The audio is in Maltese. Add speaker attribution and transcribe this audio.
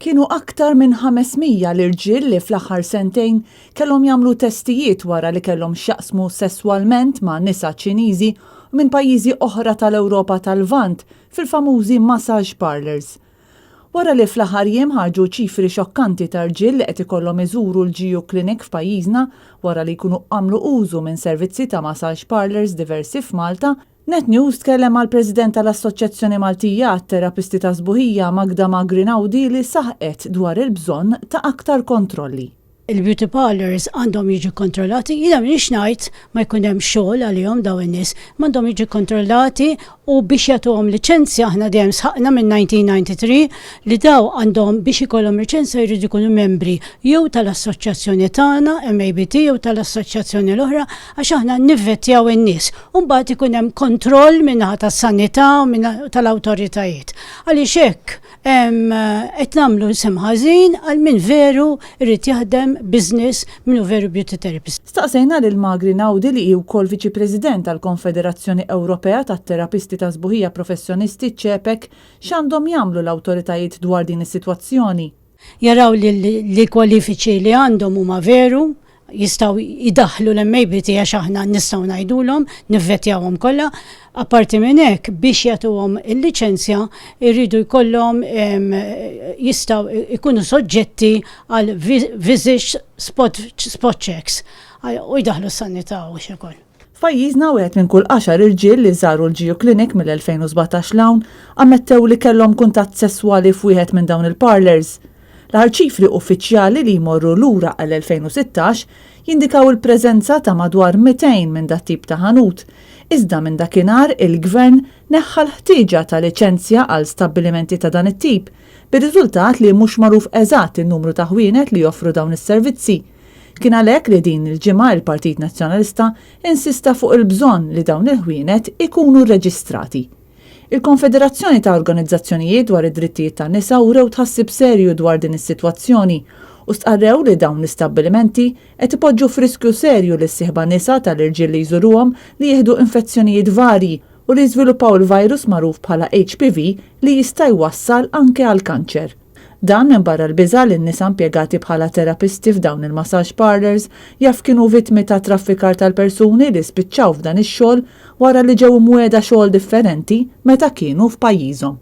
Speaker 1: Kienu aktar minn 500 l-irġiel li fl-aħħar sentejn kellhom jagħmlu testijiet wara li kellhom x'jaqsmu sesswalment ma' nisa Ċiniżi u minn pajjiżi oħra tal-Ewropa tal-Lvant fil-famużi massage parlours. Wara li fl-aħħar jiem ħarġu ċifri xokkanti ta' rġiel li qed ikollhom iżuru l-GU Clinic f'pajjiżna wara li jkunu għamlu użu minn servizzi ta' massage parlours diversi f'Malta, Net News tkellem mal-President tal-Assoċjazzjoni Maltija għat-Terapisti tas-Sbuħija Magda Magri Naudi li saħqet dwar il-bżonn ta' aktar kontrolli.
Speaker 2: Il-beauty parlours għandhom jiġu kontrollati, jiena m'iniex ngħid ma jkun hemm xogħol għalihom dawn in-nies, imma għandhom jiġu kontrollati u biex jagħtuhom liċenzja aħna dejjem sħaqna minn 1993 li daw għandhom biex ikollhom liċenzja jridu jkunu membri jew tal-assoċjazzjoni tagħna MABT jew tal-assoċjazzjoni l-oħra għax aħna nivvettjaw in-nies. U mbagħad ikun hemm kontroll min-naħa tas-sanità u min tal-awtoritajiet. Għaliex hekk qed nagħmlu isem ħażin għal min veru jrid jaħdem business min hu veru beauty therapist.
Speaker 1: Staqsejna lil Magri Naudi li hi wkoll Viċi President tal-Konfederazzjoni Ewropea tat-Terapisti tas-Sbuħija Professjonisti, CEPEC, x'għandhom jagħmlu l-awtoritajiet dwar din is-sitwazzjoni.
Speaker 2: Jaraw li l-kwalifiċi li għandhom huma veru, jistgħu jdaħħlu l-MABT għax aħna nistgħu ngħidulhom, nivvettjawhom kollha. Apparti minn hekk, biex jagħtuhom il-liċenzja jridu jkollhom jistgħu jkunu soġġetti għal visits spot, spot checks u jdaħħlu s-sanità u x'ukoll.
Speaker 1: F'pajjiżna wieħed minn kull għaxar irġiel li żaru l-GU Clinic mill-2017 'l hawn ammettew li kellhom kuntatt sesswali f'wieħed minn dawn il-parlours. L-aħħar ċifri uffiċjali li jmorru lura għall-2016 jindikaw il-preżenza ta' madwar 200 minn dat-tip ta' ħanut, iżda minn dakinhar il-Gvern neħħa l-ħtieġa ta' liċenzja għal stabbilimenti ta' dan it-tip, bir-riżultat li mhux magħruf eżatt in-numru ta' ħwienet li joffru dawn is-servizzi. Kien għalhekk li din il-ġimgħa il-Partit Nazzjonalista insista fuq il-bżonn li dawn il-ħwienet ikunu rreġistrati. Il-Konfederazzjoni ta' Organizzazzjonijiet dwar id-Drittijiet tan-Nisa wrew tħassib serju dwar din is-sitwazzjoni u stqarrew li dawn l-istabbilimenti qed ipoġġu f'riskju serju lis-sieħba nisa tal-irġiel li jżuruhom li jieħdu infezzjonijiet varji u li jiżviluppaw il-virus magħruf bħala HPV li jista' jwassal anke għall-kanċer. Dan minbarra l-biża' li n-nisa impjegati bħala terapisti f'dawn il-massage parlours jaf kienu vittmi ta' traffikar tal-persuni li spiċċaw f'dan ix-xogħol wara li ġew imwiegħda xogħol differenti meta kienu f'pajjiżhom.